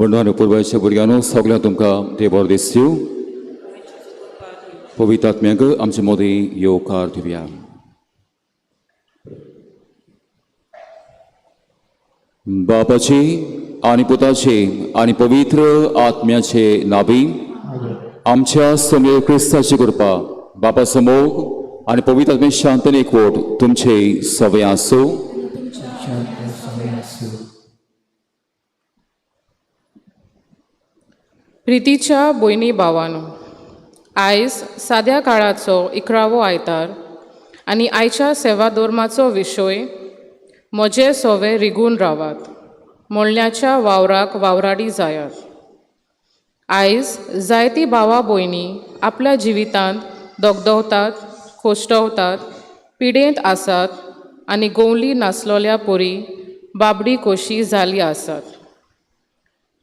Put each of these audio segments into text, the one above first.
भावबंडो आनी पुर्वाच्या भुरग्यांनो सगळ्या तुमकां देव बरो दिसयो। पवित्र आत्म्याक आमचे मदीं येवकार दिवया। बापाचे आनी पुताचे आनी पवित्र आत्म्याचे नावी आमच्या समेळ क्रिस्ताची कृपा बापा समोग आनी पवित्र आत्म्या शांतने एकवट तुमचे सवे आसूं। प्रितीच्या भयणी भावानो, आयज साद्या काळाचो 11वो आयतार आनी आयच्या सेवा धर्माचो विशय म्हजे सोवे रिगून रावात म्हणल्याच्या वावराक वावराडी जायात। आयज जायती भावा भयणी आपल्या जिवितांत दगदवतात, खोश्टवतात, पिडेंत आसात आनी गोवली नासलोल्या परी बाबडी खोशी जाली आसात।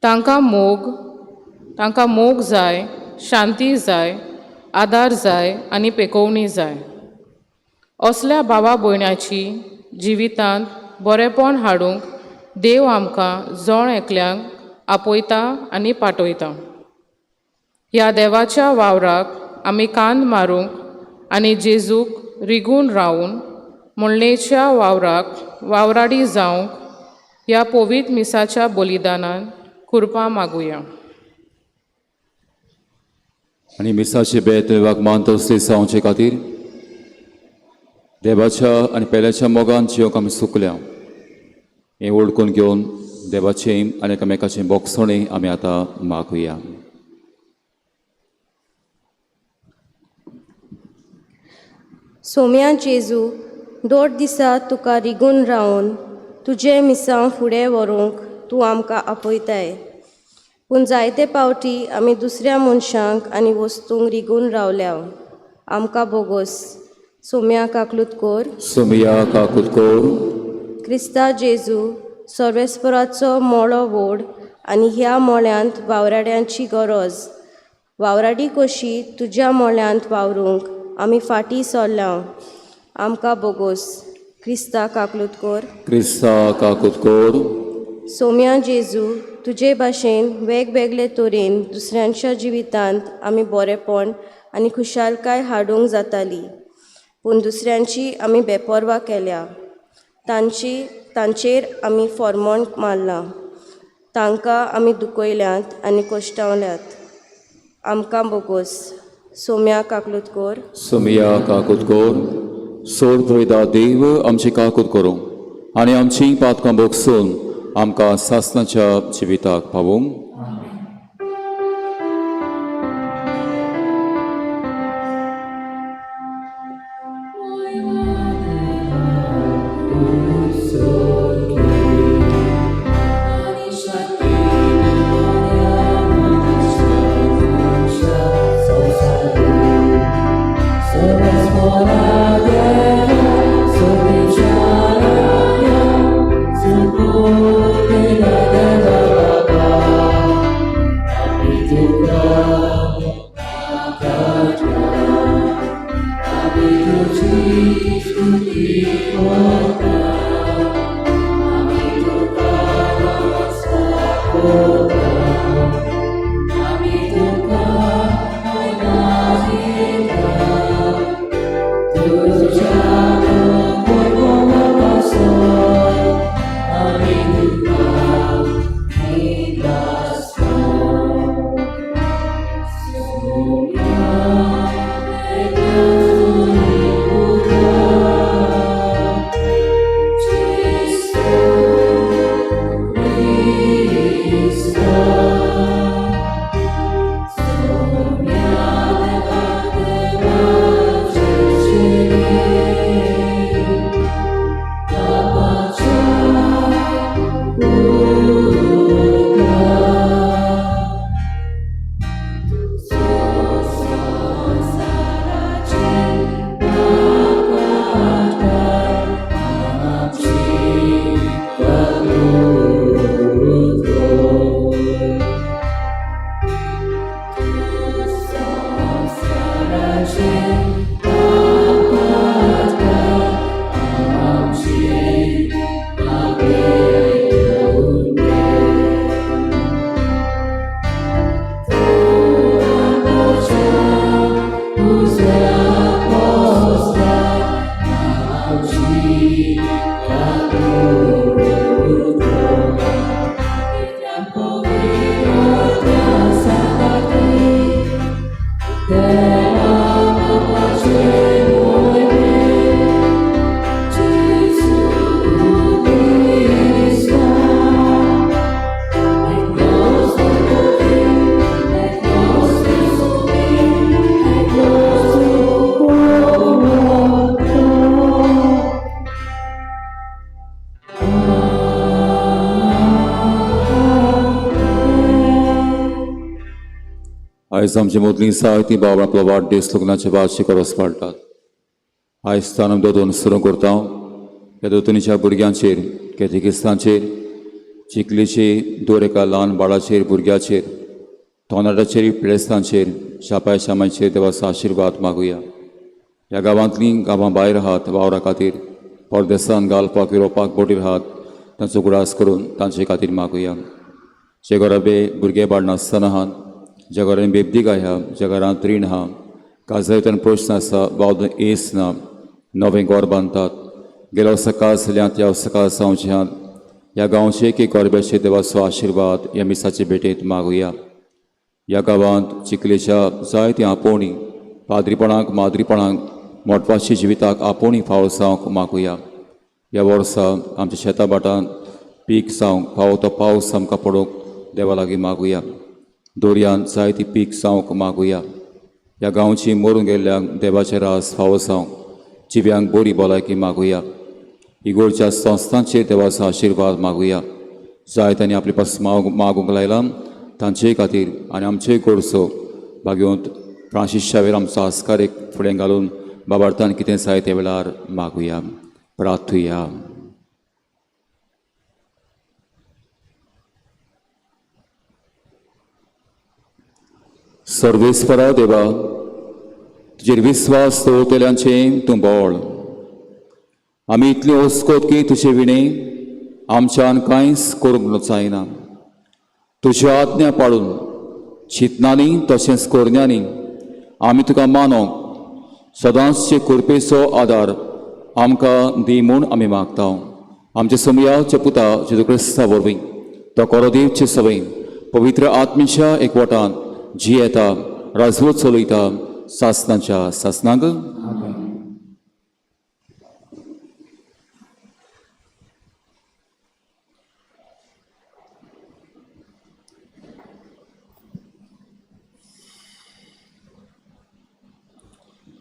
तांकां मोग जाय, शांती जाय, आदार जाय आनी पेकोवणी जाय। असल्या भावा भयण्याची जिवितांत बरेपण हाडूंक देव आमकां जण एकल्यांक आपयता आनी पाठयता। ह्या देवाच्या वावराक आमी कान मारूंक आनी जेजूक रिगून रावून म्हणलेच्या वावराक वावराडी जावंक ह्या पवित्र मिसाच्या बलिदानान कृपा मागुया। आनी मिसाचे बेत देवाक मान तसले जावचे खातीर देवाच्या आनी पेल्याच्या मोगान जिवंक आमी सुकल्या हें वळखून घेवन देवाचें आनी एकामेकाचें बोगसणें आमी आतां मागुया। सोम्या जेजू, दोड दिसा तुका रिगून रावन तुजें मिसांव फुडें व्हरूंक तूं आमकां आपयताय, पूण जायते पावटी आमी दुसऱ्या मनशांक आनी वस्तूंक रिगून रावल्या। आमकां बोगोस। सोम्या काकलूत कोर। सोम्या काकूत कोर। क्रिस्ता जेजू, सर्वेस्पराचो मोळो व्हड आनी ह्या मोळ्यांत वावराड्यांची गरज। वावराडी कशी तुज्या मोळ्यांत वावरूंक आमी फाटीं सरल्या। आमकां बोगोस। क्रिस्ता काकलूत कोर। क्रिस्ता काकूत कोर। सोम्या जेजू, तुजे भाशेन वेगवेगळे तरेन दुसऱ्यांच्या जिवितांत आमी बरेपण आनी खुशालकाय हाडूंक जाताली, पूण दुसऱ्यांची आमी बेपर्वा केल्या। तांचेर आमी फॉर्मोण मारलां, तांकां आमी दुखयल्यात आनी कश्टावल्यात। आमकां बोगोस। सोम्या काकलूत कोर। सोम्या काकूत कोर। सोड पळयता देव आमची काकूत करूं आनी आमची पातकां बोगसून आमकां सासणाच्या जिविताक पावूंक। आयज आमचे मदलीं जायतीं बाबा आपलो वाडदीस लग्नाचे वार्षिक रोस पाळटात. आयज तान दोतोन सुरू करता ह्या दोतोनीच्या भुरग्यांचेर, केथेकिस्तांचेर, चिखलेचे दर एका ल्हान बाळाचेर, भुरग्याचेर, तोनाटाचेर, पिळेस्तांचेर, शापाय शामाचेर देवाचो आशिर्वाद मागुया. ह्या गांवांतलीं गांवां भायर आहात वावरा खातीर परदेसान घालपाक युरोपाक बोटीर आहात तांचो उगडास करून तांचे खातीर मागुया. जे घराबे भुरगे बाळ नासतना आहात, ज्या घरांनी बेबदीक आहा, ज्या घरांत रीण आहा, काजायतन प्रश्न आसा, वावदून एस ना, नवें घर बांदतात, गेल्या वर्सा काज जाल्यात, ह्या वर्सा काज जावचें आहात. ह्या गांवचे एक गोरब्याचे देवाचो आशिर्वाद ह्या मिसाचे भेटेंत मागुया. ह्या गांवांत चिखलेच्या जायतीं आपोवणी पाद्रीपणाक, माद्रीपणाक, मोटवाशी जिविताक आपोवणी फावो जावंक मागुया. ह्या वर्सा आमच्या शेता भाटांत पीक जावंक फावो तो पावस आमकां पडूंक देवा लागीं मागुया. दर्यांत जायती पीक जावंक मागुया. ह्या गांवची मरून गेल्ल्यांक देवाचें रास फावो जावंक जिव्यांक बरी भलायकी मागुया. इगोरच्या संस्थांचेर देवाचो आशिर्वाद मागुया. जाय तांणी आपले पास मागूंक लायलां तांचेय खातीर आनी आमचेय गोडसो भाग्योंत फ्रांसीस शावेर आमचो आस्कार एक फुडें घालून बाबार्थान कितें जाय त्या वेळार मागुया. प्रार्थुया. सर्वेस्परा देवा, तुजेर विस्वास दवरतल्यांचें तूं बळ. आमी इतली ओस्कोत की तुजे विणें आमच्यान कांयच करूंक जायना. तुज्यो आज्ञा पाळून चिंतनांनी तशेंच करण्यांनी आमी तुका मानोवंक सदांचचे कृपेचो आदार आमकां दी म्हूण आमी मागता. आमच्या समयाच्या पुता जेजू क्रिस्ता वरवीं तो कोरोदेवचे सवय पवित्र आत्मेच्या एकवटान जी येता राजवत चलयता सासनाच्या सासनाक.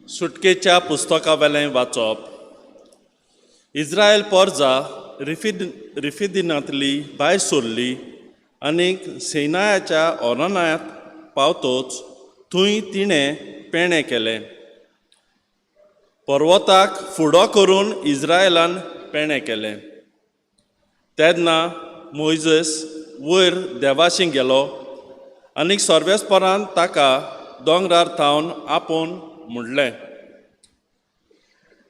सुटकेच्या पुस्तकावेलें वाचप. इस्रायल पोरजा रिफिदिनांतली भायर सोडली आनीक सेनायाच्या ओरनायांत पावतोच थंय तिणें पेणें केलें. पर्वताक फुडो करून इस्रायलान पेणें केलें. तेन्ना मोयजस वयर देवाशी गेलो आनीक सर्वेस्परान ताका दोंगरार थावन आपोवन म्हणलें,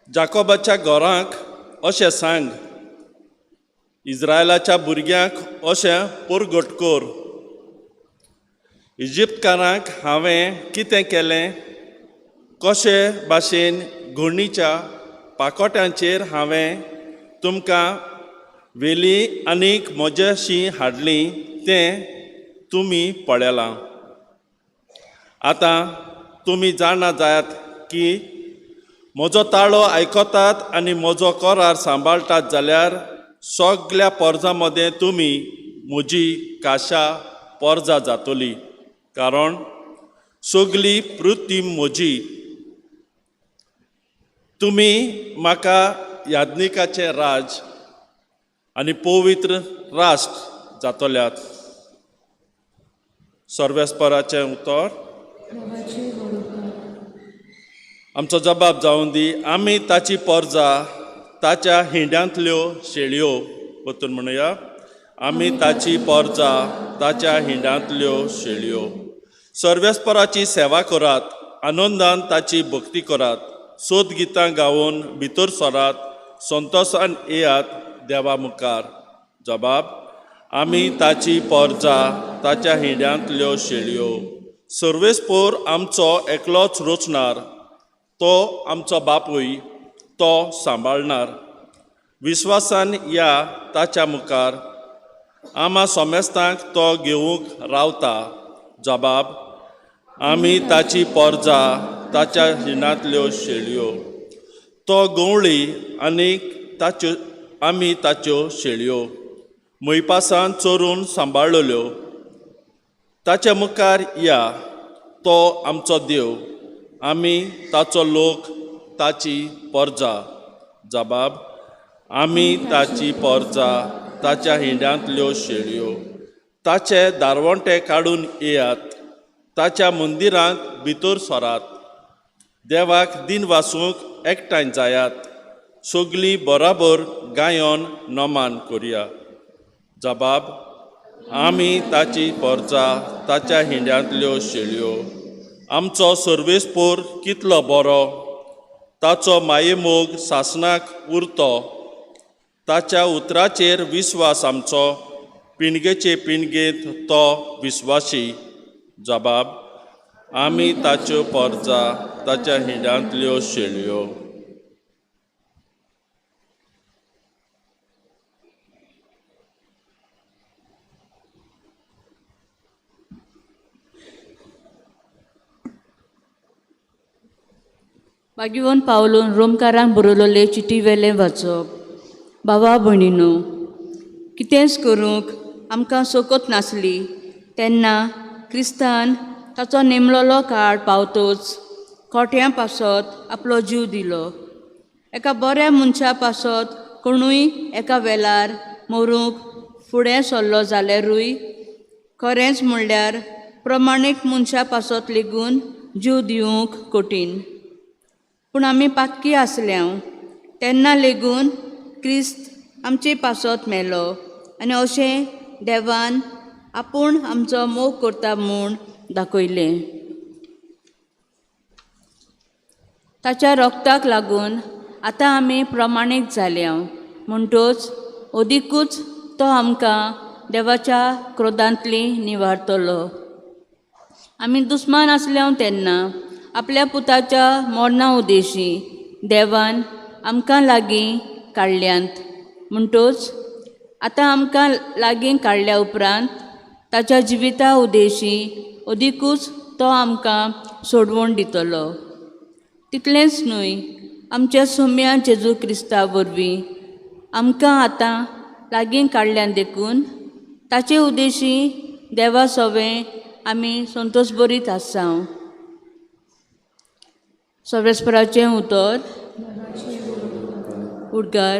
जाकोबाच्या घरांक अशें सांग, इस्रायलाच्या भुरग्यांक अशें परगट कर, इजिप्तकारांक हांवें कितें केलें, कशे भाशेन घोणीच्या पाकोट्यांचेर हांवें तुमकां व्हेली आनीक म्हज्याशी हाडली तें तुमी पळयलां. आतां तुमी जाणा जायात की म्हजो ताळो आयकतात आनी म्हजो करार सांबाळटात जाल्यार सगल्या पोरजां मदें तुमी म्हजी काशा पोरजां जातली, कारण सगली पृथ्वी म्हजी. तुमी म्हाका याज्ञिकाचें राज आनी पवित्र राष्ट्र जातल्यात. सर्वेस्पराचें उतर. आमचो जबाब जावन दी, आमी ताची पोरजा ताच्या हिंड्यांतल्यो शेळयो. परतून म्हणुया, आमी ताची पोरजा ताच्या हिंड्यांतल्यो शेळयो. सर्वेस्पराची सेवा करात, आनंदान ताची भक्ती करात, सोद गितां गावन भितर सरात, संतोसान येयात देवा मुखार. जबाब, आमी ताची पोरजा ताच्या हिंड्यांतल्यो शेळयो. सर्वेस्पोर आमचो एकलोच रचणार, तो आमचो बापूय, तो सांबाळणार. विस्वासान या ताच्या मुखार, आमा सोमेस्तांक तो घेवंक रावता. जबाब, आमी ताची पोरजा ताच्या हिणांतल्यो शेळयो. तो गंवळी आनी ताच्यो आमी ताच्यो शेळयो मोयपासान चोरून सांबाळ्ळल्यो. ताच्या मुखार या, तो आमचो देव, आमी ताचो लोक, ताची पोरजा. जबाब, आमी ताची पोरजा ताच्या हिंड्यांतल्यो शेळयो. ताचे दारवंटे काडून येयात, ताच्या मंदिरांत भितर सरात. देवाक दिन वासूंक एकठांय जायात, सगळीं बराबर गायोन नमान करुया. जबाब, आमी ताची परजा, ताच्या हिंड्यांतल्यो शेळयो. आमचो सर्वेस्पोर कितलो बरो, ताचो मायेमोग सासणाक उरतो. ताच्या उतराचेर विस्वास आमचो, पिणगेचे पिणगेंत तो विस्वाशी. जबाब, आमी ताच्यो परजा, ताच्या हिंड्यांतल्यो शेळयो. भाग्यवंत पावलून रोमकारांक बरयलेले चिटी वेलें वाचप. बाबा भयणीनो, कितेंच करूंक आमकां सकत नासली तेन्ना क्रिस्तान ताचो नेमलोलो काळ पावतोच खोट्यां पासत आपलो जीव दिलो. एका बऱ्या मनशा पासत कोणूय एका वेळार मरूंक फुडें सरलो जाल्यारूय खरेंच म्हणल्यार प्रमाणीक मनशा पासत लेगून जीव दिवंक कठीण. पूण आमी पातकी आसल्या तेन्ना लेगून क्रिस्त आमचे पासत मेलो आनी अशें देवान आपूण आमचो मोग करता म्हूण दाखयलें. ताच्या रोगताक लागून आतां आमी प्रमाणीक जाल्या, म्हणटच अदिकूच तो आमकां देवाच्या क्रोधांतली निवारतलो. आमी दुस्मान आसल्या तेन्ना आपल्या पुताच्या मरणा उदेशी देवान आमकां लागीं काडल्यांत, म्हणटच आतां आमकां लागीं काडल्या उपरांत ताच्या जिविता उदेशी अदिकूच तो आमकां सोडवण दितलो. तितलेंच न्हय, आमच्या सोम्या जेजू क्रिस्ता वरवीं आमकां आतां लागीं काडल्यान देखून ताचे उदेशी देवा सोवें आमी संतोश बरीत आसा. सर्वेस्पराचें उतर. उडगार.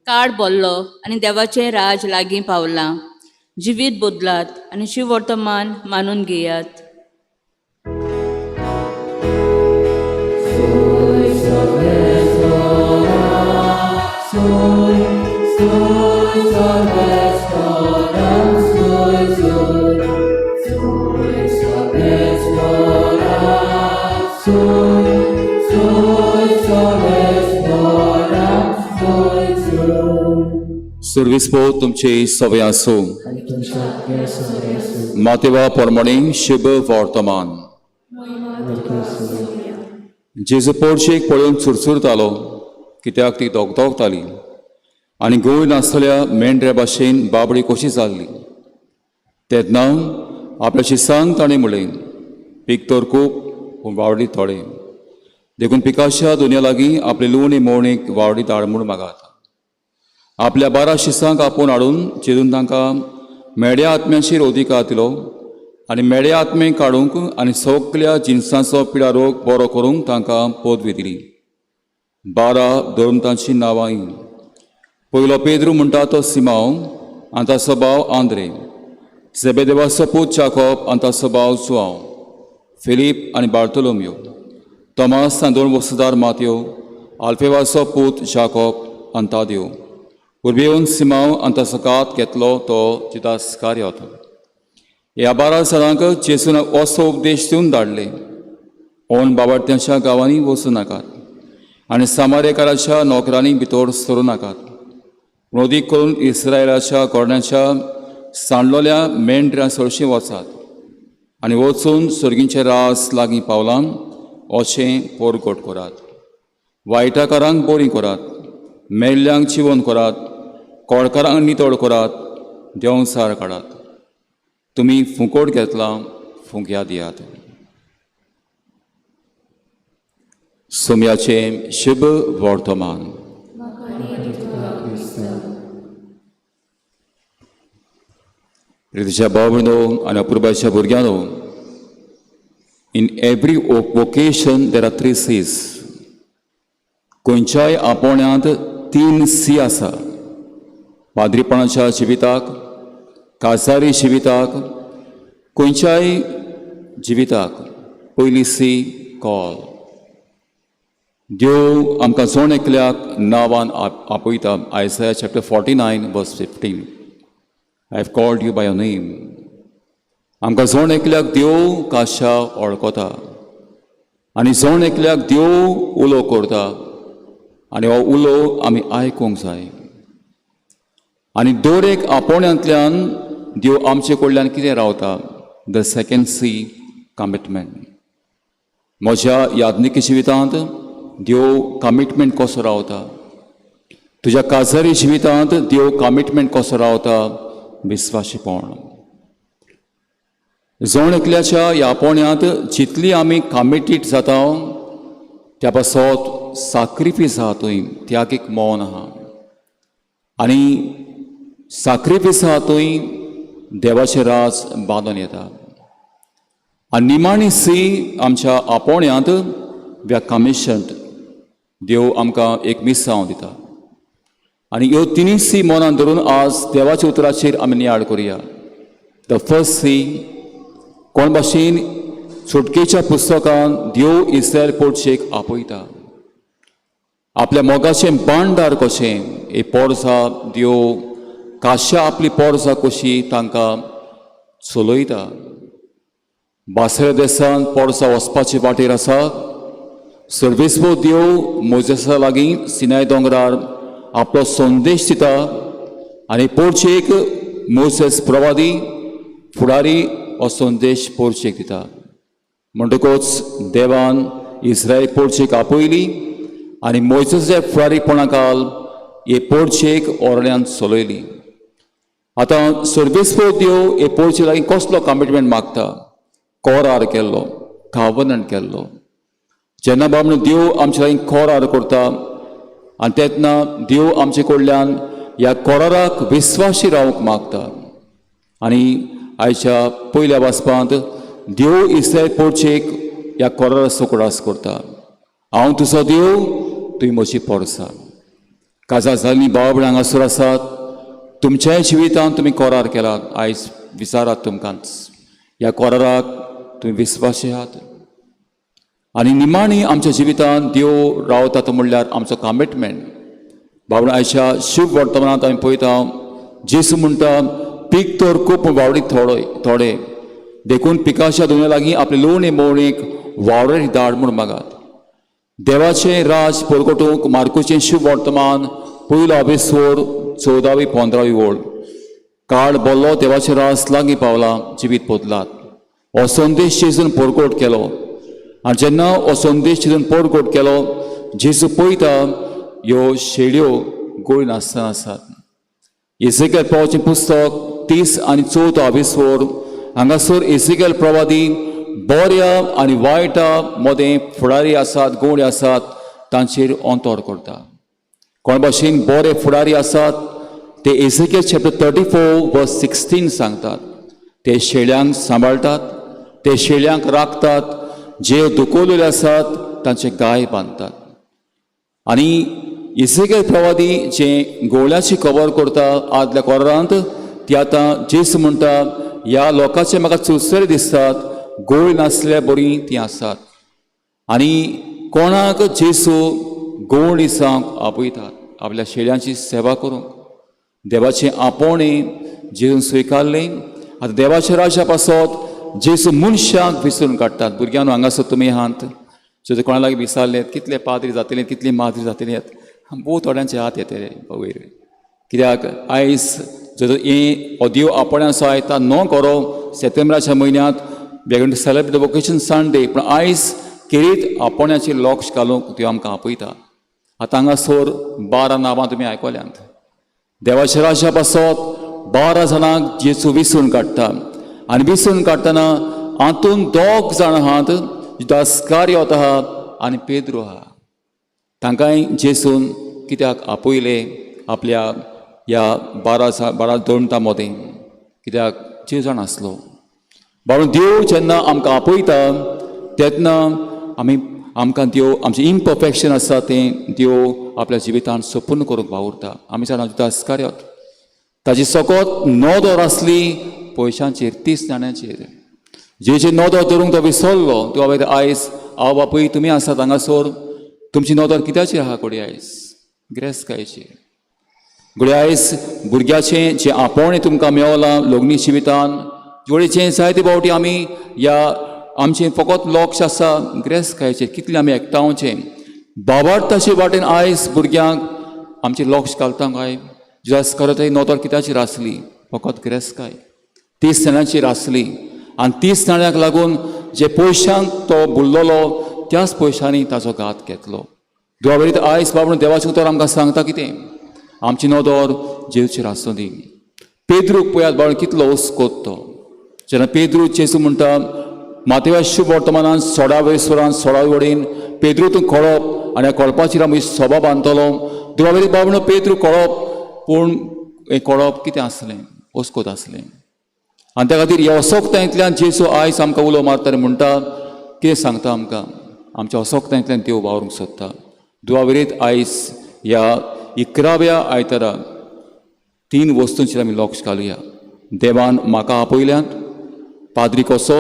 काळ बोल्लो आनी देवाचें राज लागीं पावलां. जिवीत बदलात आनी शिववर्तमान मानून घेयात. सुर्विस्पो तुमचे सवे आसूं. मातेवा परमणी शुभ वर्तमान. जेजू पोरशेक पळोवन चुरचुरतालो, कित्याक ती दगदगताली आनी गोंय नासतल्या मेंढऱ्या भाशेन बाबडी कशी जाल्ली. तेन्ना आपल्या शिसांक ताणें म्हणलें, पीक तर खूब पूण वावडी थोडे, देखून पिकाच्या दुनिया लागीं आपले लुवणी मोवणेक वावडी धाड म्हूण मागात. आपल्या 12 शिसांक आपोवन हाडून जेजून तांकां मेड्या आत्म्याचेर अधिकार दिलो आनी मेड्या आत्मे काडूंक आनी सगल्या जिनसांचो पिडा रोग बरो करूंक तांकां पदवी दिली. 12 धर्मतांची नांवां ही. पयलो पेद्रू म्हणटा तो सिमांव आनी ताचो भाव आंद्रे, जेबेदेवाचो पूत जाकोब आनी ताचो भाव जुआंव, फिलीप आनी बार्तोलोमियो, तोमास आनी दोन वस्तुदार मातयो, आल्फेवाचो पूत जाकोब आनी तादियो, उर्बेवन सिमांव आनी ताचो कात घेतलो तो जुदास कार्योत. ह्या 12 जाणांक जेजून असो उपदेश दिवन धाडले, ओन बाबाट्यांच्या गांवांनी वचूं नाकात आनी सामारेकाराच्या नोकरांनी भितर सरूं नाकात, पूण अदीक करून इस्रायलाच्या कोरण्याच्या सांडलोल्या मेंढऱ्यां सरशीं वचात आनी वचून सर्गींचे रास लागीं पावलां अशें पोरगोट करात. वायटाकारांक बरीं करात, मेल्ल्यांक जिवन करात, कोळकारांक नितळ करात, देंवचार काडात. तुमी फुंकोट घेतला, फुंकया दियात. सोम्याचें शुभ वर्तमान. प्रितीच्या भाव भयणो आनी अपुरबायच्या भुरग्यांनो, in every vocation there are three C's. खंयच्याय आपोवण्यांत तीन सी आसा. पाद्रीपणाच्या जिविताक, काजारी जिविताक, खंयच्याय जिविताक पयली सी कॉल. देव आमकां जण एकल्याक नांवान आपयता. Isaiah chapter 49 verse 15, "I have called you by your name." आमकां जण एकल्याक देव काशा वळखता आनी जण एकल्याक देव उलो करता आनी हो उलो आमी आयकूंक जाय. आनी दर एक आपोवण्यांतल्यान देव आमचे कडल्यान कितें रावता? The second C, commitment. म्हज्या याज्ञिकी जिवितांत देव कमिटमेंट कसो रावता? तुज्या काजारी जिवितांत देव कमिटमेंट कसो रावता? विस्वाशीपण. जण एकल्याच्या ह्या आपोवण्यांत जितली आमी कमिटीड जाता, त्या पासत साक्रिफीस आहा, थंय त्यागीक मौन आहा आनी साक्रिफीस आहा, थंय देवाचें राज बांदून येता. आनी निमाणी सी, आमच्या आपोवण्यांत we are commissioned. देव आमकां एक मिसांव दिता आनी ह्यो तिनूय सी मनान धरून आज देवाच्या उतराचेर आमी नियाळ करुया. The first सी, कोण भाशेन सुटकेच्या पुस्तकान देव इस्रायल पोटशेक आपयता, आपल्या मोगाचें भांडार कशें हे पोरसा देव काश्या आपली पोरसा कशी तांकां चलयता. बासरे देसान पोरसा वचपाची वाटेर आसा. सर्वेस्पर देव मोजेसा लागीं सिनाय दोंगरार आपलो संदेश दिता आनी पोरचेक मोजेस प्रवादी फुडारी हो संदेश पोरचेक दिता. म्हणटकूच देवान इस्रायल पोरचेक आपयली आनी मोयजेसाच्या फुडारीपणा काल हे पोरचेक ओरड्यान चलयली. आतां सर्वेस्पर देव हे पोरचे लागीं कसलो कमिटमेंट मागता? कोरार केल्लो, कावनंट केल्लो. जेन्ना बाबा देव आमचे लागीं कोरार करता आनी तेन्ना देव आमचे कडल्यान ह्या कोराराक विस्वाशी रावंक मागता. आनी आयच्या पयल्या वाचपांत देव इस्रायल पोरचेक ह्या कोराराचो उगडास करता. हांव तुजो देव, तुवें म्हजी पोरसा. काजार जाल्लीं भाव भयण हांगासर आसात. तुमच्याय जिवितांत तुमी कोरार केलात. आयज विचारात तुमकांच, ह्या कोराराक तुमी विस्वाशी आहात? आनी निमाणी आमच्या जिवितांत देव रावता तो म्हणल्यार आमचो कमिटमेंट. बाबा, आयच्या शुभ वर्तमानांत आमी पळयता, जेसू म्हणटा, पीक तर खूब, वावडी थोडो थोडे, देखून पिकाच्या दुनिया लागीं आपले लोणी मोवणीक वावरे धाड म्हूण मागात. देवाचें राज परगटूंक मार्कुचें शुभ वर्तमान पयलो अभिस्वर 14वी 15वी ओळ, काळ बोल्लो, देवाचें राज लागीं पावलां, जिवीत बदलात. हो संदेश जेजून परगट केलो आनी जेन्ना हो संदेश जेजून परगट केलो, जेजू पळयता ह्यो शेळयो गोळी नासतना आसात. इझेकेल प्रवाचें पुस्तक 30 आनी चवथो अभिस्वर, हांगासर इझेकेल प्रवादी बऱ्या आनी वायटा मदें फुडारी आसात, गोंडे आसात, तांचेर अंतर करता. कोण भाशेन बरे फुडारी आसात ते Ezekiel chapter 34 verse 16 सांगतात. ते शेळ्यांक सांबाळटात, ते शेळ्यांक राखतात, जे दुखवलेले आसात तांचे गाय बांदतात. आनी इझेकेल प्रवादी जे गोवळ्याची खबर करता आदल्या कोरांत, ती आतां जेसू म्हणटा, ह्या लोकांचे म्हाका चुरचुरे दिसतात, गोळ नासल्या बरीं तीं आसात. आनी कोणाक जेसू गोवणी जावंक आपयतात? आपल्या शेळ्यांची सेवा करूंक. देवाचें आपोवणें जेजून स्विकारलें. आतां देवाच्या राज्या पासत जेजू मनशांक विसरून काडटात. भुरग्यांनो, हांगासर तुमी आहात, सो कोणा लागीं विचारले कितले पाद्री जातले, कितली माद्री जातली, भोव थोड्यांचे हात येतले वयर. कित्याक आयज जर हें हो देव आपणाचो आयता न्हू करो सेप्टेंबराच्या म्हयन्यांत we going to celebrate the vocation Sunday, पूण आयज केरीत आपोवण्याचेर लक्ष घालूंक त्यो आमकां आपयता. आतां हांगासर 12 नांवां तुमी आयकल्यांत. देवाच्या राज्या पासत 12 जाणांक जेजू विसरून काडटा आनी विसरून काडटना हातून दोग जाण आहात, जुदास आहा आनी पेद्रू आहा. तांकांय जेसून कित्याक आपयले आपल्या ह्या 12 12 दोनटा मदें? कित्याक? जेजू जाण आसलो. बाळू देव जेन्ना आमकां आपयता तेन्ना आमी आमकां देव आमचें इम्परफेक्शन आसा तें देव आपल्या जिवितान संपूर्ण करूंक वावुरता. आमी जाणा जुदास इस्कारियोत ताजी सगत नदर आसली पयशांचेर, 30 नाण्यांचेर. जेचे नदर धरूंक तो विसरलो. तो हांवें आयज हांव बापूय तुमी आसात हांगासर, तुमची नदर कित्याचेर आहा? घडये आयज गिरेस्तकायेचेर, घडये आयज भुरग्याचें जें आपोवणें तुमकां मेवलां लग्नी जिवितान, घडये जें जायते फावटी आमी ह्या आमचें फकत लक्ष आसा गिरेस्तकायेचेर, कितलें आमी एकठांवचें बाबार्थाचे वाटेन आयज भुरग्यांक आमचें लक्ष घालता काय? जुदास इस्कारियोताची नदर कित्याचेर आसली? फकत गिरेस्तकाय, 30 नाण्यांचेर आसली. आनी 30 नाण्यांक लागून जे पयशांक तो बुडलेलो त्याच पयशांनी ताचो घात घेतलो. देवा आयज बाबा देवाचें उतर आमकां सांगता कितें? आमची नदर जेजूचेर आसूं दी. पेद्रूक पळयात बाबा कितलो ओस्कोत तो. जेन्ना पेद्रू जेजू म्हणटा मातेवा शुभ वर्तमानान 16 स्वरान 16 वडीन पेद्रू तूं कळप आनी ह्या कळपाचेर आमी सभा बांदतलो. देवा बाबा पेद्रू कळप, पूण हें कळप कितें आसलें? ओस्कोत आसलें. आनी त्या खातीर ह्या असोक्तांतल्यान जेजू आयज आमकां उलो मारता आनी म्हणटा कितें सांगता आमकां? आमच्या असोक्तांतल्यान देव वावरूंक सोदता. दुवावेरीत आयज ह्या 11व्या आयतारा 3 वस्तूंचेर आमी लक्ष घालुया. देवान म्हाका आपयल्यात पाद्री कसो,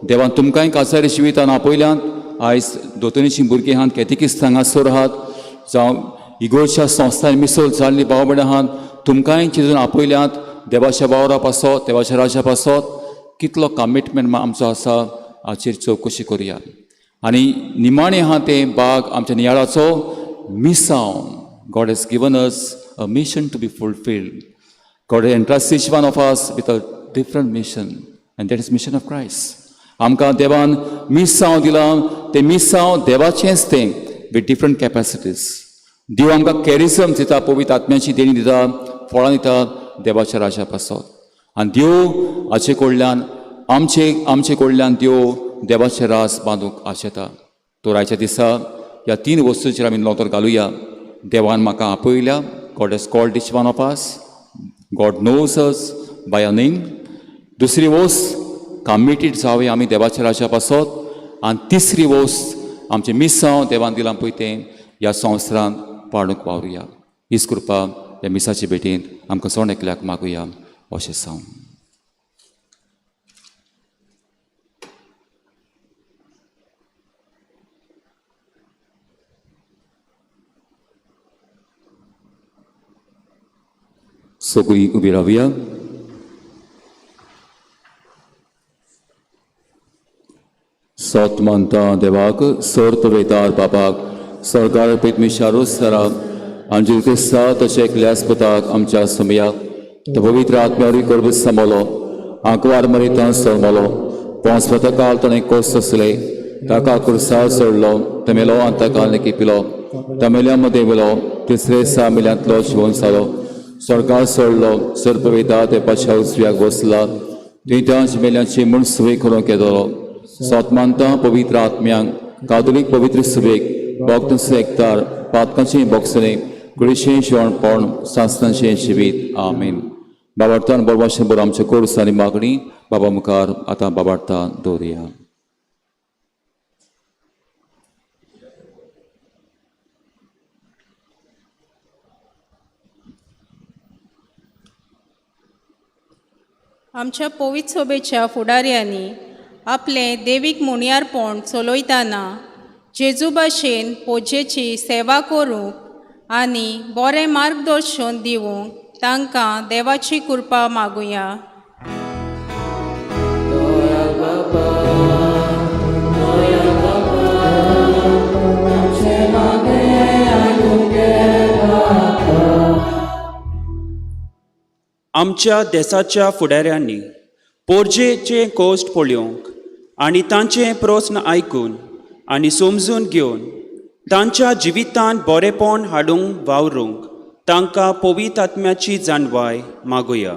देवान तुमकांय कासारी जिवितान आपयल्यात. आयज दोतोनीचीं भुरगीं आहात, कॅथेकिस्त हांगासर आहात, जावं इगोर्जच्या संस्थांनी मिसळ जाल्लीं भाव भयणां आहात, तुमकांय जेजून आपयल्यात देवाच्या वावरा पासत, देवाच्या राज्या पासत. कितलो कमिटमेंट आमचो आसा हाचेर चवकशी करुया. आनी निमाणें आहा तें बाग आमच्या नियाळाचो मिसांव. God has given us a mission to be fulfilled. God has entrusted each one of us with a different mission, and that is mission of Christ. आमकां देवान मिसांव दिलां, तें मिसांव देवाचेंच तें विथ डिफरंट कॅपॅसिटीज. देव आमकां कॅरिजम दिता, पवित्र आत्म्याची देणी दिता, फळां दिता देवाच्या राज्या पासत. आनी देव हाचे कडल्यान आमचे कडल्यान देव देवाचें रास बांदूंक आशेता. तर आयच्या दिसा ह्या 3 वस्तूंचेर आमी नदर घालुया. देवान म्हाका आपयल्या, God has called each one of us, God knows us by a name. दुसरी वस्त, कमिटेड जावया आमी देवाच्या राज्या पासत. आनी तिसरी वस्त, आमचें मिसांव देवान दिलां पळय तें ह्या संवसारांत पाडूंक वावरुया. हीच कृपा ह्या मिसाचे भेटींत आमकां जण एकल्याक मागुया. अशें सांग. सगळीं उबी रावया. सोत मानता देवाक, सोर्त वेतार बाबाक, सरकार पेतमिशारू सराक आनी क्रिस्ता तशें एकल्यास पुताक आमच्या समयाक तो पवित्र आत्म्यावरी गर्भ सांबालो, आंकवार मरितान सरमलो, पोंस काल ताणें कोस सोंसले, ताका कुर्सार सोडलो, तमेलो आनी ताका निकिपिलो, तमेल्या मदें वेलो, तिसरे सा मेल्यांतलो शिवोन जालो, स्वर्गार सोडलो, सर्पवेता ते पाशा उजव्याक बसला, थंय त्या मेल्याची म्हूण सुवे करूंक येतलो. सोत मानता पवित्र आत्म्यांक, कातोलीक पवित्र सुवेक, भक्तांचो एकतार, पातकांचें बोगसणें, कुडीचें जेवणपण, सासणाचें जिवीत. आमीन. बाबार्थान बरवाशें बरो आमचे कोर्स आनी मागणी बाबा मुखार आतां बाबार्थान दवरुया. आमच्या पवित्र सभेच्या फुडाऱ्यांनी आपलें देवीक मुणयारपण चलयतना जेजू भाशेन पोजेची सेवा करूंक आनी बरें मार्गदर्शन दिवंक तांकां देवाची कृपा मागुया. आमच्या देसाच्या फुडाऱ्यांनी पोरजेचे कोश्ट पळोवंक आनी तांचे प्रस्न आयकून आनी समजून घेवन तांच्या जिवितांत बरेपण हाडूंक वावरूंक तांकां पवित्र आत्म्याची जाणवाय मागुया.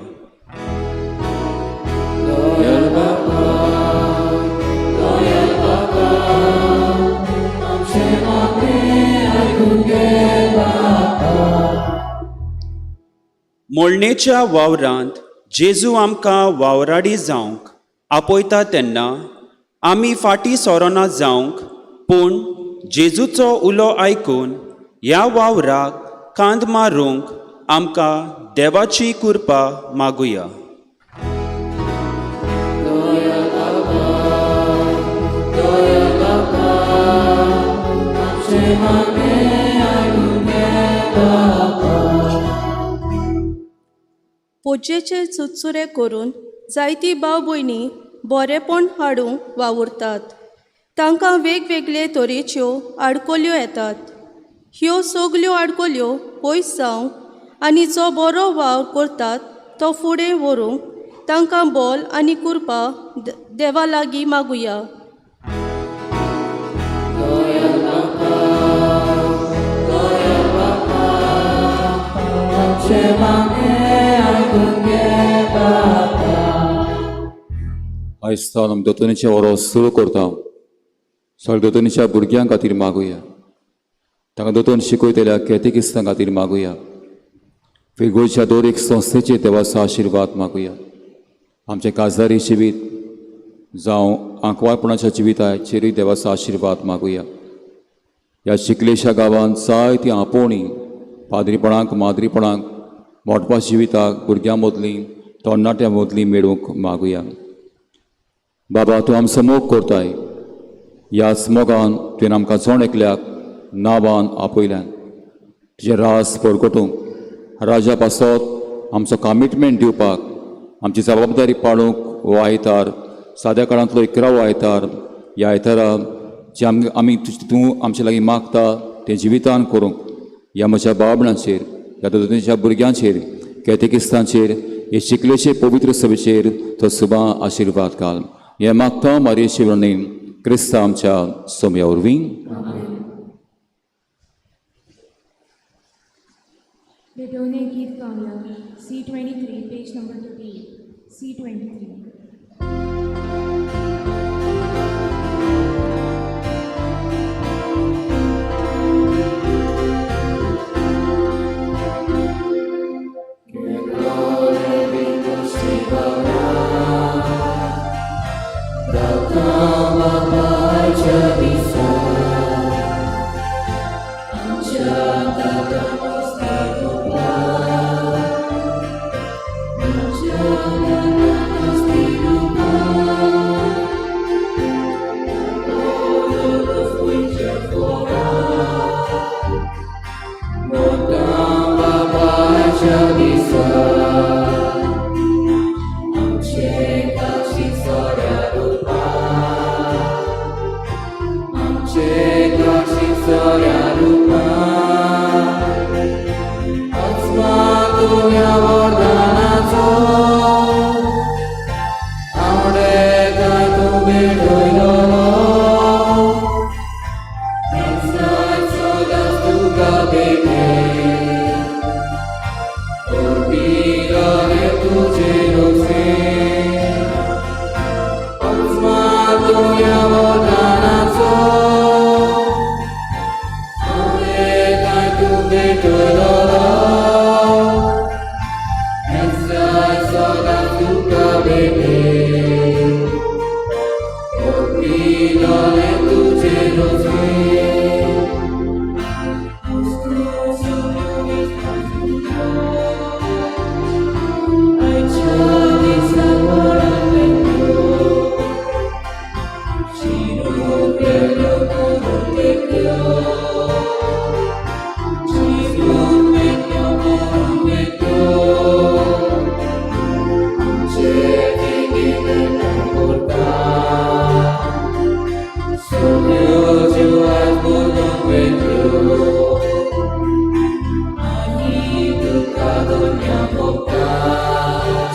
मोळणेच्या वावरांत जेजू आमकां वावराडी जावंक आपयता तेन्ना आमी फाटीं सोरोना जावंक, पूण जेजूचो उलो आयकून ह्या वावराक कांद मारूंक आमकां देवाची कृपा मागुया. पोजेचे चुरचुरे करून जायती भाव भयणी बरेपण हाडूंक वावुरतात. तांकां वेगवेगळे तरेच्यो आडकोल्यो येतात. ह्यो सगल्यो आडकोल्यो पयस जावंक आनी जो बरो वावर करतात तो फुडें व्हरूंक तांकां बोल आनी कृपा देवा लागीं मागुया. आयज सावन आमी दोतोनीचें वरोस सुरू करता. सगळ्या दोतोनीच्या भुरग्यां खातीर मागुया. तांकां दोतोन शिकयतल्या कॅटेकिस्तां खातीर मागुया. फिरगोयच्या दर एक संस्थेचेर देवाचो आशिर्वाद मागुया. आमचें काजारी जिवीत जावं आंकवारपणाच्या जिविताचेरूय देवाचो आशिर्वाद मागुया. ह्या चिखलेशा गांवांत जायतीं आपोवणीं पाद्रीपणाक, माद्रीपणाक, मोटपा जिविताक भुरग्यां मदलीं, तरणाट्यां मदलीं मेळूंक मागुया. बाबा, तूं आमचो मोग करताय. ह्याच मोगान तुवें आमकां जण एकल्याक नांवान आपयल्यान तुजें रास परगटूंक, राजा पासत आमचो कमिटमेंट दिवपाक, आमची जबाबदारी पाळूंक. हो आयतार साद्या काळांतलो इकरावो आयतार. ह्या आयतारा जे आमी तूं आमचे लागीं मागता तें जिवितान करूंक ह्या म्हज्या बाबणाचेर, ह्या दोतोनीच्या भुरग्यांचेर, कॅटेकिस्तांचेर, हे शिकलेचे पवित्र सभेचेर तो सुबा आशिर्वाद घाल. हें मागता मारयेचे वर्णीन क्रिस्ता आमच्या सोम्या वरवीं. Letone गीत गावया C23, page number 38, C23.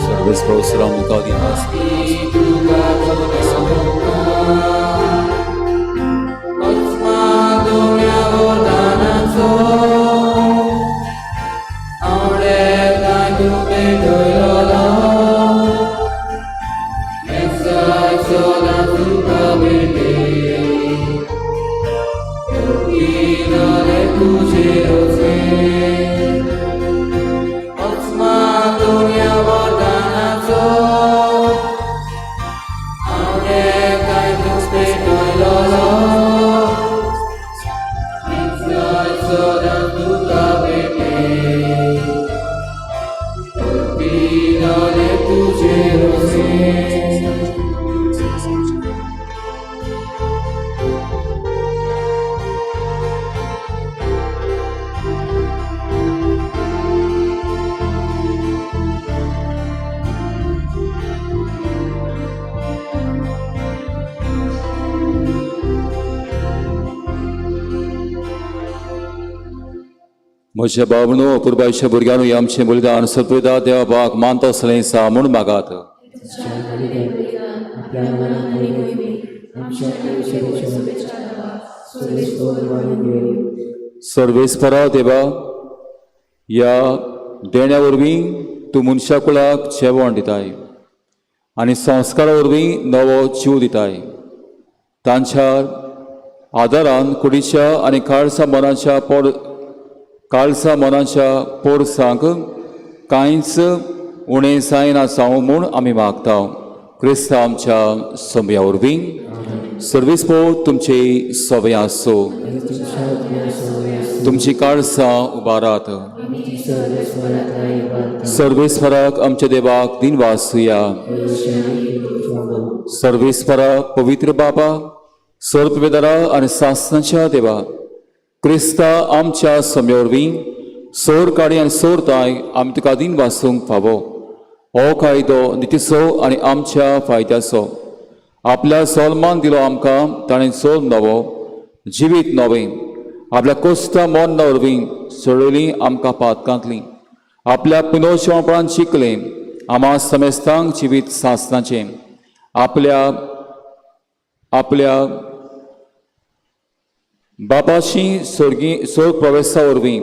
सर्वेस्परोसरा मुखार म्हज्या बाबणो अपुरबायच्या भुरग्यांनो आमचें बलिदान सर्पदा देवा बाग मानता असलें सा म्हूण मागात. सर्वेस्परा देवा, ह्या देण्या वरवीं तूं मनशा कुळाक जेवण दिताय आनी संस्कारा वरवीं नवो जीव दिताय. तांच्या आदारान कुडीच्या आनी काळसा मनाच्या पोरसांक कांयच उणें जायना जावं म्हूण आमी मागता. क्रिस्तांव आमच्या सोंब्या वरवीं सर्वीस पो तुमची सवय आसूं. तुमची काळसां उबारात. सर्वेस्पराक आमच्या देवाक दिन वासुया. सर्वेस्परा पवित्र बाबा, सर्पवेदरा आनी सासनाच्या देवा, क्रिस्ता आमच्या सोम्या वरवीं सोर काडी आनी सोर ताय आमी तुका दिन वासूंक फावो. हो कायदो नितीचो आनी आमच्या फायद्याचो. आपल्या सोलमान दिलो आमकां ताणें सोल नवो जिवीत नवें. आपल्या कोस्ता मरणा वरवीं सोडयली आमकां पातकांतली. आपल्या पुनोशपणान शिकलें आमा समेस्तांक जिवीत सासनाचें. आपल्या आपल्या बापाशी स्वर्गी सोर्ग प्रवेशा वरवीं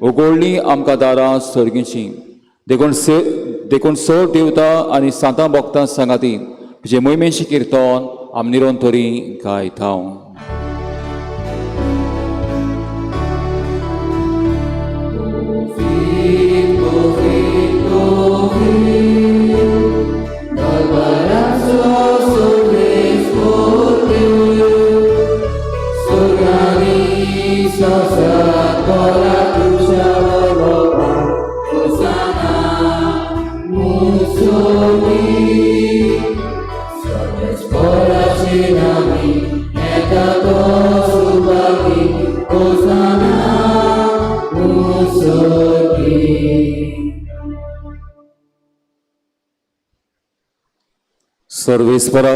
उगडली आमकां दारां स्वर्गीची. देखून सोर देवता आनी सांतां भक्तां सांगाती तुजे मोहिमेची किर्तन आमी निरंतरी गायता. सर्वेस्परा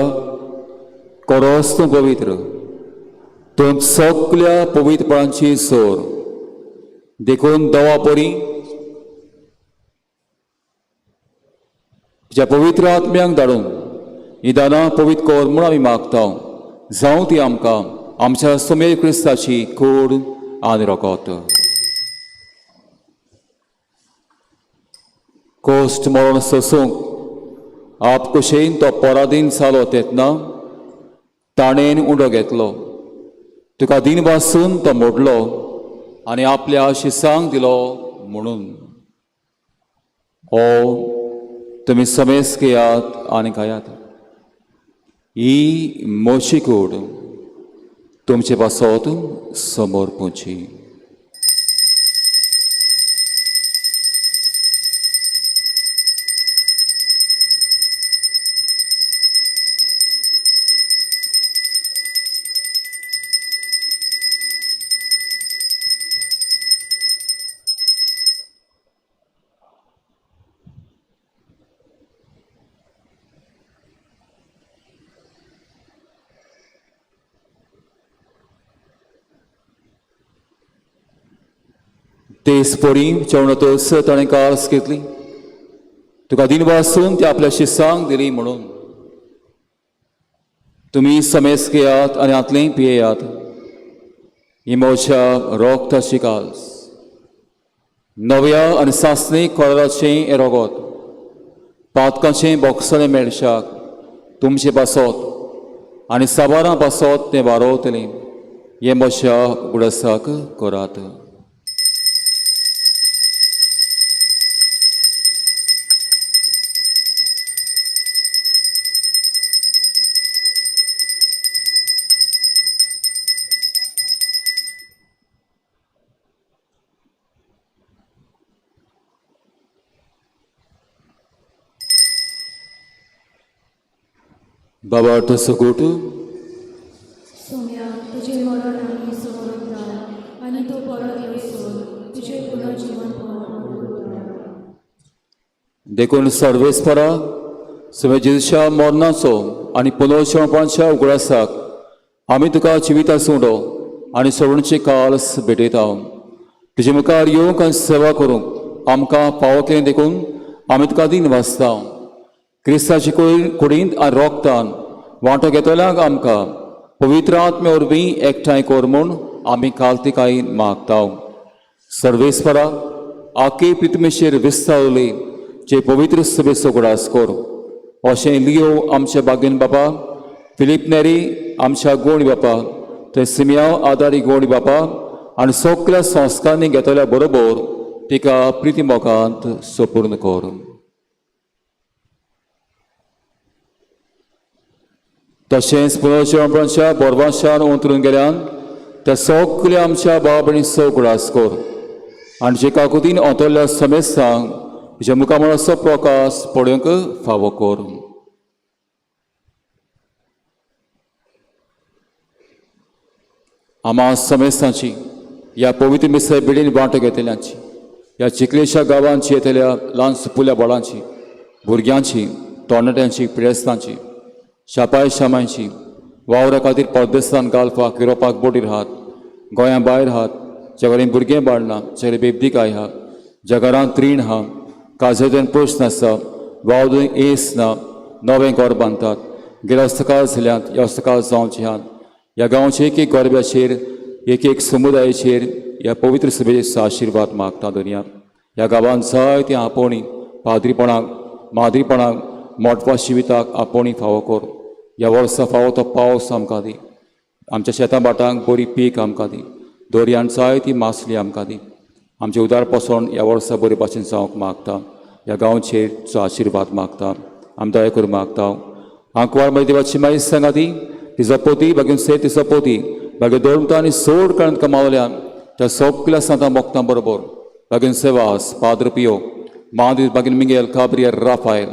कोरोस तूं पवित्र, तूं सगल्या पवित्रपणाची सोर. देखून दवा परी तुज्या पवित्र आत्म्यांक धाडून ही दानां पवित्र कर म्हूण आमी मागता. जावं ती आमकां आमच्या सोमेर क्रिस्ताची कोड आनी रोकोत. कोश्ट मरण सोसूंक आप कुशेन तो पराधीन जालो तेन्ना ताणेन उंडो घेतलो. तुका दिन वासून तो मोडलो आनी आपल्या शिसांक दिलो म्हणून. हो तुमी समेस घेयात आनी खायात. ही मोशी कूड तुमचे पासत समोर पुची. तेच परी जेवणातच ताणें कास घेतली. तुका दिन वासून ती आपल्या शिसांक दिली म्हणून. तुमी समेस घेयात आनी हातलें पियेयात. ही म्हज्या रोगताची कास, नव्या आनी सासणी कोराचें हें रोगत, पातकाचें बोगसणें मेळशाक तुमचे पासत आनी साबारां पासत तें वारोवतलें. हें म्हज्या उगडासाक करात. बाबा तसो गोट सोम्या तुजें मरण आमी समोर आनी तूं परत येवसर तुजें पुनर्जिवन. देखून सर्वेस्परा सगळ्या जेजूच्या मरणाचो आनी पुनर्जिवनपणाच्या उगडासाक आमी तुका जिविता सुंडो आनी सवणचे काल्स भेटयता. तुजे मुखार येवंक आनी सेवा करूंक आमकां फावो केलें देखून आमी तुका दीन वाचता. क्रिस्ताचे कुडींत आनी रोगतान वांटो घेतल्यांक आमकां पवित्र आत्म्या वरवीं एकठांय कर म्हूण आमी कालतिकायेन मागता. सर्वेस्परा आखे पितमेचेर विस्तावली जे पवित्र सभेचो उगडास कर. अशें लियो आमच्या बागेन बापा, फिलीप नेरी आमच्या गोणी बापा, थंय सिमियांव आदारी गोणी बापा आनी सगल्या संस्कारांनी घेतल्या बरोबर तिका प्रिती मोगांत सपूर्ण कर. तशेंच पुनर्जिवपणाच्या बोरवाशान अंतरून गेल्यान त्या सगल्या आमच्या भाव भयणीचो उगडास कर आनी जे काकुतीन अंतरल्या समेस्तांक तुज्या मुखामळाचो प्रकाश पळोवंक फावो कर. आमा समेस्तांची ह्या पवित्र मिसाय बिडीन वांटो घेतल्यांची, ह्या चिखलेच्या गांवांची येतल्या ल्हान सुपुल्या बाळांची, भुरग्यांची, तरणाट्यांची, पिडेस्तांची, शापाय शामांची, वावरा खातीर परदेसान गाल्फाक युरोपाक बोटीर आहात, गोंया भायर आहात, ज्या कडेन भुरगें बाळ ना, ज्या कडेन बेबदीकाय आहा, ज्या घरांत रीण आहा, काजरेन प्रश्न आसा, वावरून एस ना, नवें घर बांदतात, गिरेस्तकाळ जाल्यात, वेवस्थकाळ जावचे आहात. ह्या गांवचे एक एक गोरब्याचेर, एक एक समुदायाचेर ह्या पवित्र सभेचो आशिर्वाद मागता दुनिया. ह्या गांवांत जायतीं आपोवणी पाद्रीपणाक, माद्रीपणाक, मोटवा शिविताक आपोवणी फावो कर. ह्या वर्सा फावो तो पावस आमकां दी, आमच्या शेतां भाटांक बरी पीक आमकां दी, दर्यान जायती मासली आमकां दी. आमचें उदार पोसण ह्या वर्सा बरे भाशेन जावंक मागता. ह्या गांवचेर तुजो आशिर्वाद मागता, आम दया करूं मागता. आंकवार म्हज्या देवाची माई सांगा ती तिजो पोती बागीन से तिजो पोती बागीर दवरता आनी सोड काडून कमावल्यान त्या सगल्या सांतां मोगतां बरोबर बागीन सेवास पाद्र पियो मादीर बागीन मिंगेल काब्रियर राफायल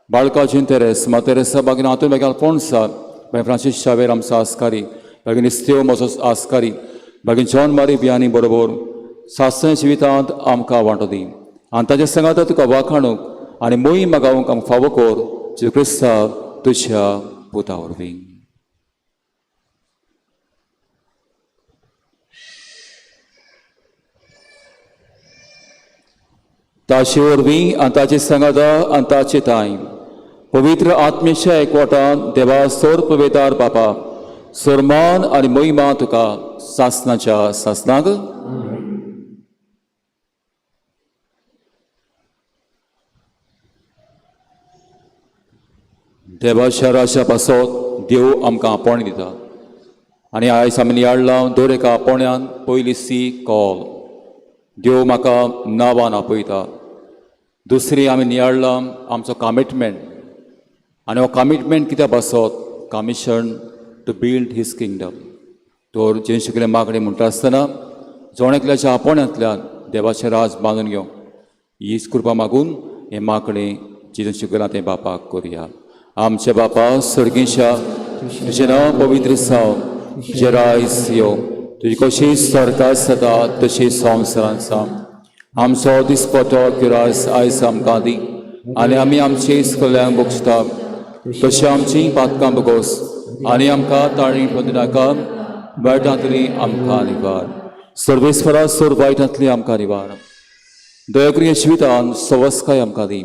बाळकाजीन तेरेस मा तेरेसा बागीन आंतून बागीन अल्फोन्सा बागीन फ्रांसीस शावेर आमचो आस्कारी बागीन इस्तेव म्हजो आस्कारी बागीन जॉन मारी बियानी बरोबर सासण जिवितांत आमकां वांटो दी आनी ताच्या सांगाता तुका वाखाणूंक आनी मोही मागावंक आमकां फावो कर जेजू क्रिस्ता तुज्या पुता वरवीं. ताचे वरवीं आनी ताचे सांगाता आनी ताचे तांय पवित्र आत्मेच्या एकवटान देवा सोर पवेदार बापा सोरमान आनी मोहिमा तुका सासनाच्या सासनाक. देवाच्या राजा पासत देव आमकां आपोवणें दिता आनी आयज आमी नियाळ्ळां दर एका आपोवण्यान पयली सी कॉल देव म्हाका नांवान आपयता. दुसरी आमी नियाळ्ळां आमचो कमिटमेंट आनी हो कमिटमेंट कित्या पासत commission to build his kingdom. तर जें शिकलें मागणें म्हणटा आसतना जण एकल्याच्या आपोवण्यांतल्यान देवाचें राज बांदून घेवंक हीच कृपा मागून हें मागणें जें शिकलां तें बापाक करुया. आमच्या बापा सर्गीच्या तुजें नांव पवित्र जावं, तुजें राज यो, तुजी कशी स्वर्गात जाता तशी संवसारांत जावं. आमचो दिसपटो किरास आयज आमकां दी आनी आमी आमचे इस्कोल्यांक बगसता तशी आमची पातकां बगोस आनी आमकां ताळी पदनाका वायटांतली आमकां निवार. सर्वेस्वरा सोर वायटांतली आमकां निवार. दयाक्रिय जिवितान सवस्काय आमकां दी.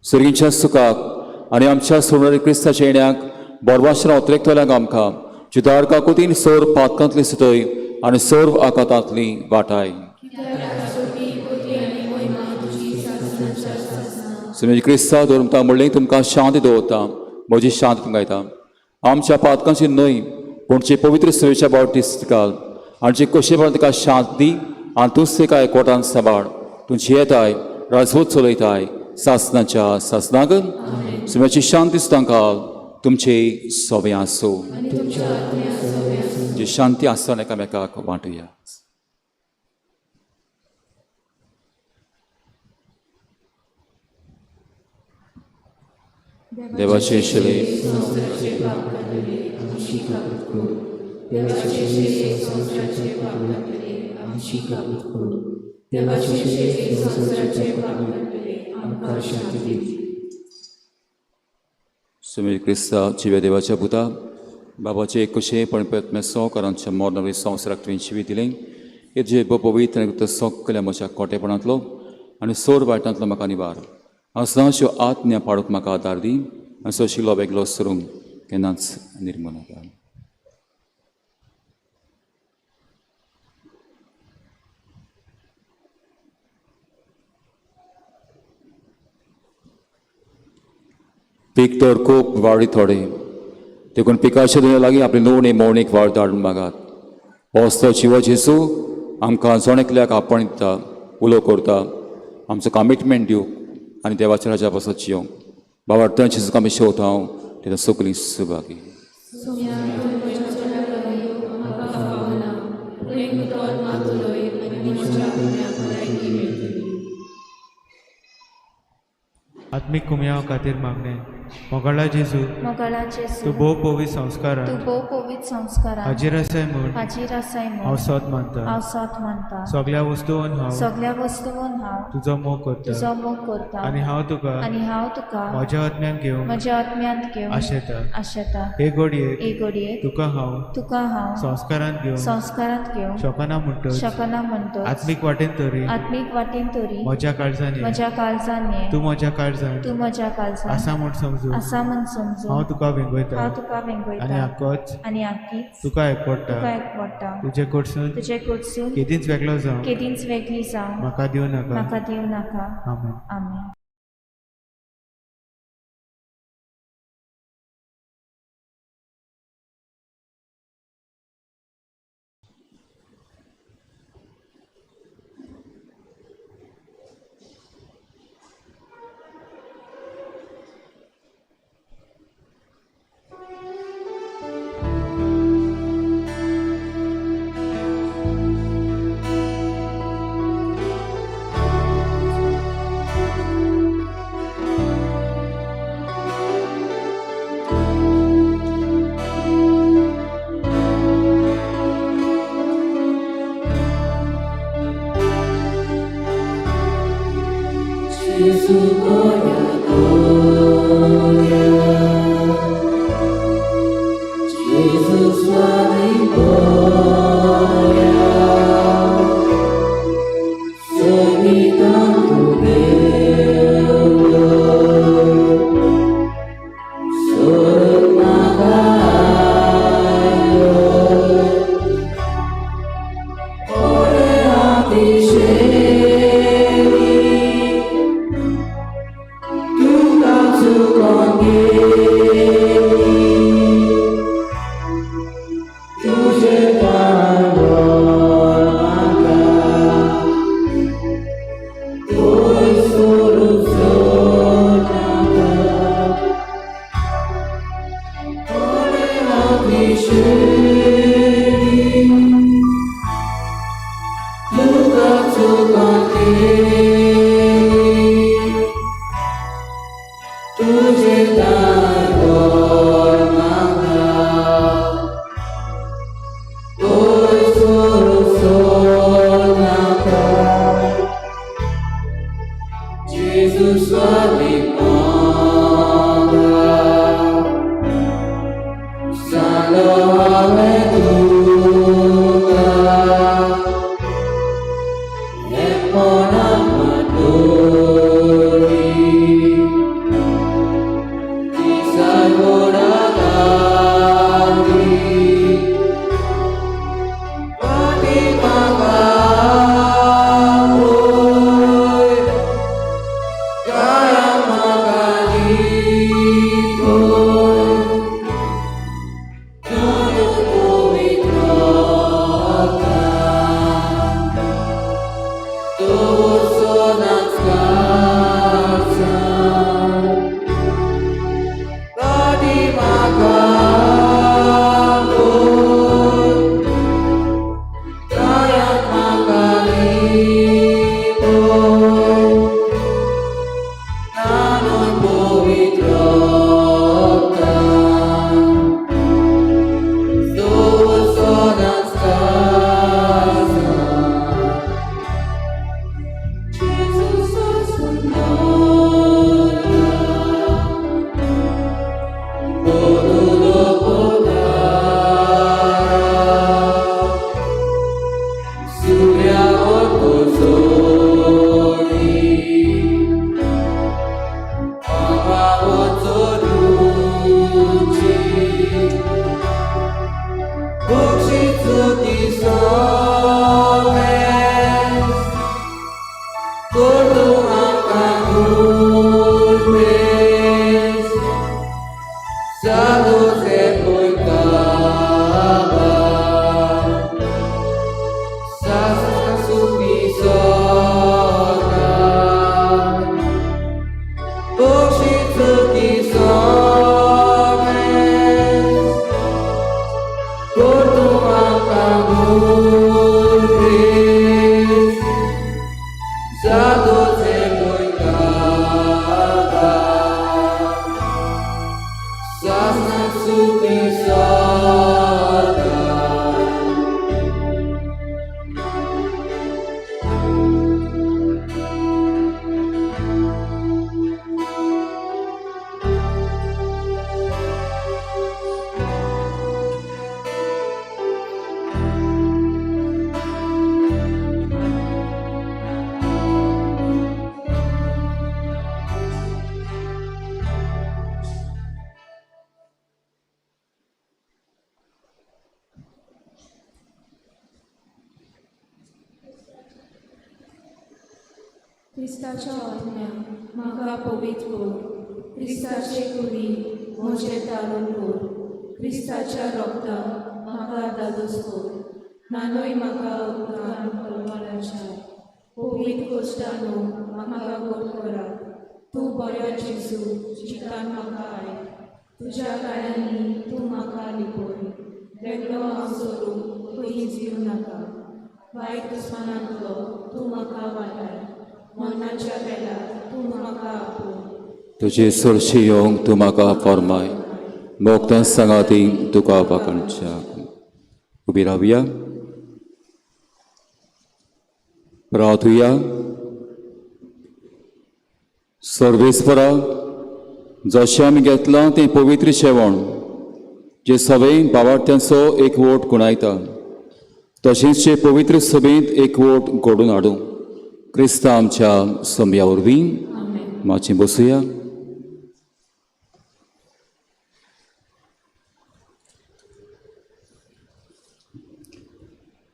सर्गीच्या सुखाक आनी आमच्या सोडणारी क्रिस्ताच्या येण्याक बोरवाशरा उतरेकतल्यांक आमकां जुदार काकुतीन सोर पातकांतली सुतय आनी सोर आकातांतली वाटाय. सुनेज क्रिस्ता दवरता म्हणलें तुमकां शांती दवरता, म्हजी शांती तुमकां दिता. आमच्या पातकांची न्हय पूण जे पवित्र सेवेच्या बावटीस घाल आनी जे कशें तिका शांत दी आनी तूंच तिका एकवटान सांबाळ. तूं जियेताय राजवत चलयताय सासनाच्या सासनाक. सुम्याची शांती तांकां तुमचे सोबें आसूं. जी शांती आसतना एकामेकाक वांटुया. देवाचे शिले सुमीर क्रिस्ता जिव्या देवाच्या पुता बाबाचे एक कशें पण प्रयत्न संवकारांच्या मरण संवसाराक तुवें जिवीत दिलें. हे तुजें भोव पवित्र आनी सगल्या म्हज्या कोटेपणांतलो आनी सोर वायटांतलो म्हाका निवार. हांव सदांच ह्यो आज्ञा पाडूंक म्हाका आदार दी आनी सोशिल्लो वेगळो सरूंक केन्नाच निर्मू नाका. पीक तर खूब वाडी थोडे देखून पिकाचे दुनिया लागीं आपली नवणी मौणीक वाड धाडून मागात. हो जिवो जेजू आमकां जण एकल्याक आपण दिता, उलो करता, आमचो कमिटमेंट दिवंक आनी देवाच्या राजा पासत जियोंक. बाबा जेजूक आमी शेवता हांव तेन्ना सगळीं सुभागी. आत्मीक कुमयाव खातीर मागणें. मोगाळा जेजू, मोगाळा जेजू, तूं भोव पवित्र संस्कारान तूं भोव पवित्र संस्कारान हाजीर आसाय म्हूण हाजीर आसाय म्हूण हांव सोद मानता. हांव सोद मानता. सगल्या वस्तून हांव सगल्या वस्तून हांव तुजो मोग करता तुजो मोग करता आनी हांव तुका आनी हांव तुका म्हज्या आत्म्यान घेवंक म्हज्या आत्म्यांत घेवंक आशेता. आशेता. हे घडयेक हे घडयेक तुका हांव तुका हांव संस्कारांत घेवंक संस्कारांत घेवंक शकना म्हणटच शकना म्हणटच आत्मीक वाटेन तरी आत्मीक वाटेन तरी म्हज्या काळजान ये. म्हज्या काळजान ये. तूं म्हज्या काळजान तूं म्हज्या काळजान आसा म्हूण समजून आसा म्हूण समजून हांव तुका वेंगयता हांव तुका वेंगयता आनी आकोच आनी आकीच तुका एकवडटा. तुका एकवडटा. तुजे कडसून तुजे कडसून केदींच वेगळो जावं केदींच वेगळी जावं म्हाका दिवं नाका. म्हाका दिवं नाका. आमेन. आमेन. Body क्रिस्ताच्या आत्म्या म्हाका पवित्र कर, क्रिस्ताचे कुडी म्हजें तारून कर, क्रिस्ताच्या रोगता म्हाका दादोस कर, नानूय म्हाका उपकार कलमालाच्या पवित्र कोश्टानो म्हाका गोड करात. तूं बऱ्या जेजू जितान म्हाका आयक, तुज्या काळ्यांनी तूं म्हाका लिपय, वेगळो हांव सोरूंक खंयच दिवं नाका, वायट दुस्मानांतलो तूं म्हाका वाटाय, मरणाच्या वेळार तूं म्हाका आपोय. तुजे सरशी येवंक तूं म्हाका फॉर्माय, मोगतां सांगाती तुका वाकाणच्या. उबी रावया, प्रार्थुया. सर्वेस्परा, जशें आमी घेतलां तें पवित्र जेवण जे सगळे बावार्थ्यांचो एक वोट गुणायता, तशेंच जे पवित्र सभेंत एक वोट घडोवन हाडूं क्रिस्ता आमच्या संब्या वरवीं. मातशें बसुया.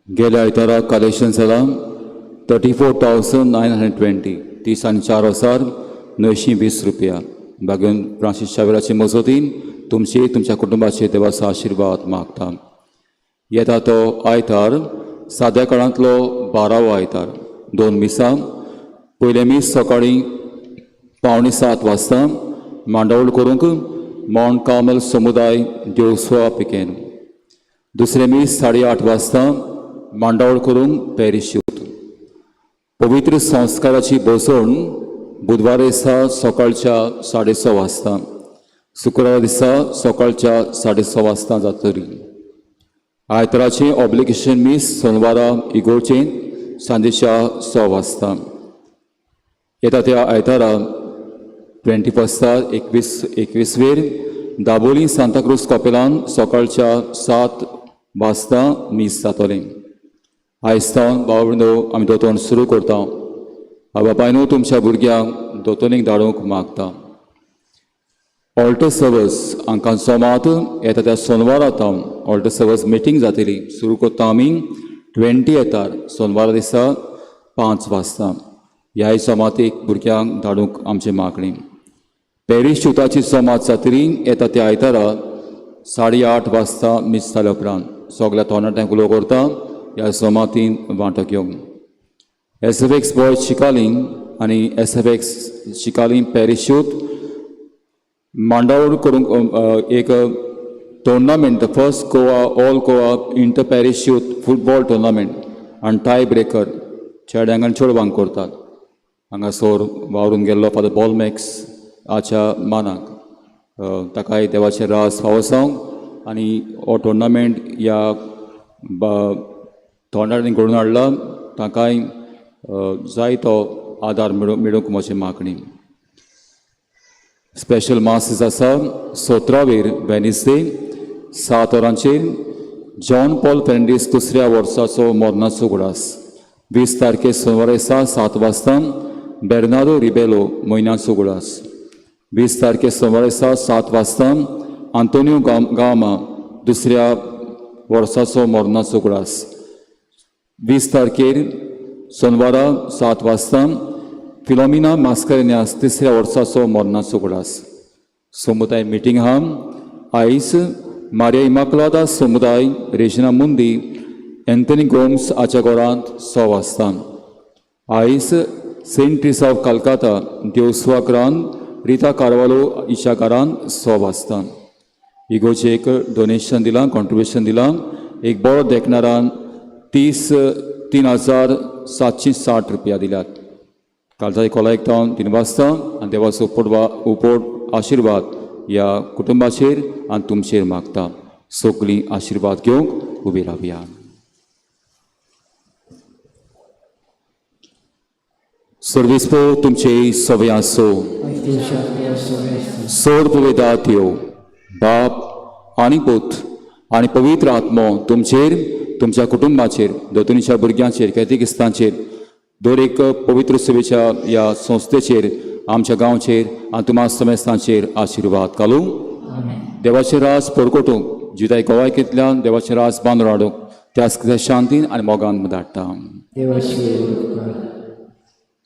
गेल्या आयतारा कलेक्शन जालां 34,920, 34,920 रुपया. बागेवन फ्रांसीस शावेराचे मजतीन तुमचे तुमच्या कुटुंबाचे देवाचो आशिर्वाद मागता. येता तो आयतार साद्या काळांतलो 12वो आयतार, 2 मिसां. पयलें मीस सकाळीं 6:45 वाजता मांडावळ करूंक मावंट कार्मल समुदाय देवस्वा पिकेन. दुसरें मीस 8:30 वाजता मांडावळ करूंक पॅरीश यूथ. पवित्र संस्काराची बसवण बुधवार दिसा सकाळच्या 6:30 वाजता, शुक्रार दिसा सकाळच्या 6:30 वाजता जातली. आयताराचें ऑब्लिगेशन मीस सोनवारा इगोर्चें सांजेच्या 6 वाजता. येता त्या आयतारा 21 21वेर दाबोली सांताक्रूज कॉपेलान सकाळच्या 7 वाजता मीस जातलें. आयज सावन भाव आमी दोतोन सुरू करता. बापायनू तुमच्या भुरग्यांक दोतोनीक धाडूंक मागता. ऑल्टर सर्वस हांकां सोमात येता त्या सोनवारा तावन ऑल्टर सर्वस मिटींग जातली. सुरू करता आमी 20 येतार सोनवारा दिसा 5 वाजता. ह्याय सोमातीक भुरग्यांक धाडूंक आमची मागणी. पॅरीस युथाची सोमात जातली येता त्या आयतारा 8:30 वाजता मीस जाल्या उपरांत. सगल्या तरणाट्यांक उलो करता ह्या सोमातीन वांटो घेवंक. एस एफ एक्स बॉय चिकालींग आनी S F X Chicalim parish youth मांडावळ करूंक एक tournament, the first Goa all Goa inter parish youth football tournament आनी टाय ब्रेकर चेड्यांक आनी चेडवांक करतात. हांगासर वावरून गेल्लो फादर बॉलमॅक्स हाच्या मानाक ताकाय देवाचें रास फावो जावंक आनी हो टुर्नामेंट ह्या तोंडांनी घडोवन हाडला ताकाय जाय तो आदार मेळूंक म्हजी मागणी. स्पेशल मासीस आसा 17वेर वेनसडे 7 वरांचेर जॉन पॉल फेर्नांडीस दुसऱ्या वर्साचो मरणाचो उगडास. 20 तारखे सोनवार दिसा 7 वाजता बेर्नादो रिबेलो म्हयन्याचो उगडास. 20 तारखे सोनवार दिसा 7 वाजता आंतोनियो गामा दुसऱ्या वर्साचो मरणाचो उगडास. 20 तारखेर सोनवारा 7 वाजता फिलोमिना मास्करेन्यास तिसऱ्या वर्साचो मरणाचो उगडास. समुदाय मिटींग आहा आयज मारिया इमाकुलादा समुदाय रेजिना मुंदी एंथनी गोम्स हाच्या घरांत 6 वाजता. आयज सेंट ट्रिसा ऑफ कलकत्ता देवस्वा घरांत रिता कार्वालो हिच्या घरांत 6 वाजता. इगोर्जेक एक डोनेशन दिलां, कॉन्ट्रिब्युशन दिलां. एक बरो देखणारान 3,760 रुपया दिल्यात. कालच्या कोलायक तावन 3 वाजता आनी देवाचो उपट आशिर्वाद ह्या कुटुंबाचेर आनी तुमचेर मागता. सगळीं आशिर्वाद घेवंक उबी रावया. सर्वेस्पो तुमचे सवे आसो. सोड पवेदात यो बाप आनी पूत आनी पवित्र आत्मो तुमचेर, तुमच्या कुटुंबाचेर, दोतोनीच्या भुरग्यांचेर, कॅथलिकिस्तांचेर, दर एक पवित्र सेवेच्या ह्या संस्थेचेर, आमच्या गांवचेर आनी तुमा समेस्तांचेर आशिर्वाद घालूं. देवाचें रास परकोटूंक जिताय गोवायकेंतल्यान देवाचें रास बांदून हाडूंक त्याच शांतीन आनी मोगान धाडटा.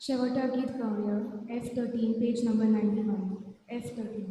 शेवटा गीत गावया F13 page number 91 F13.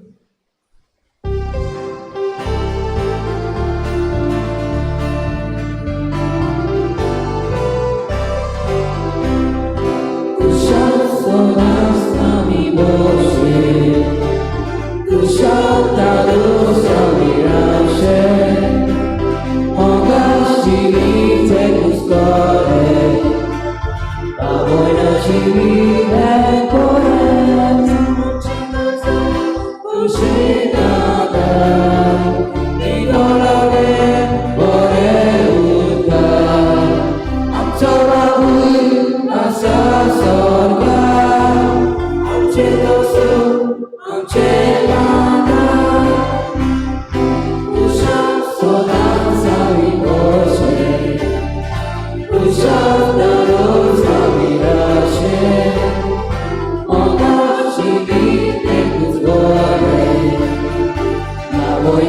Voy a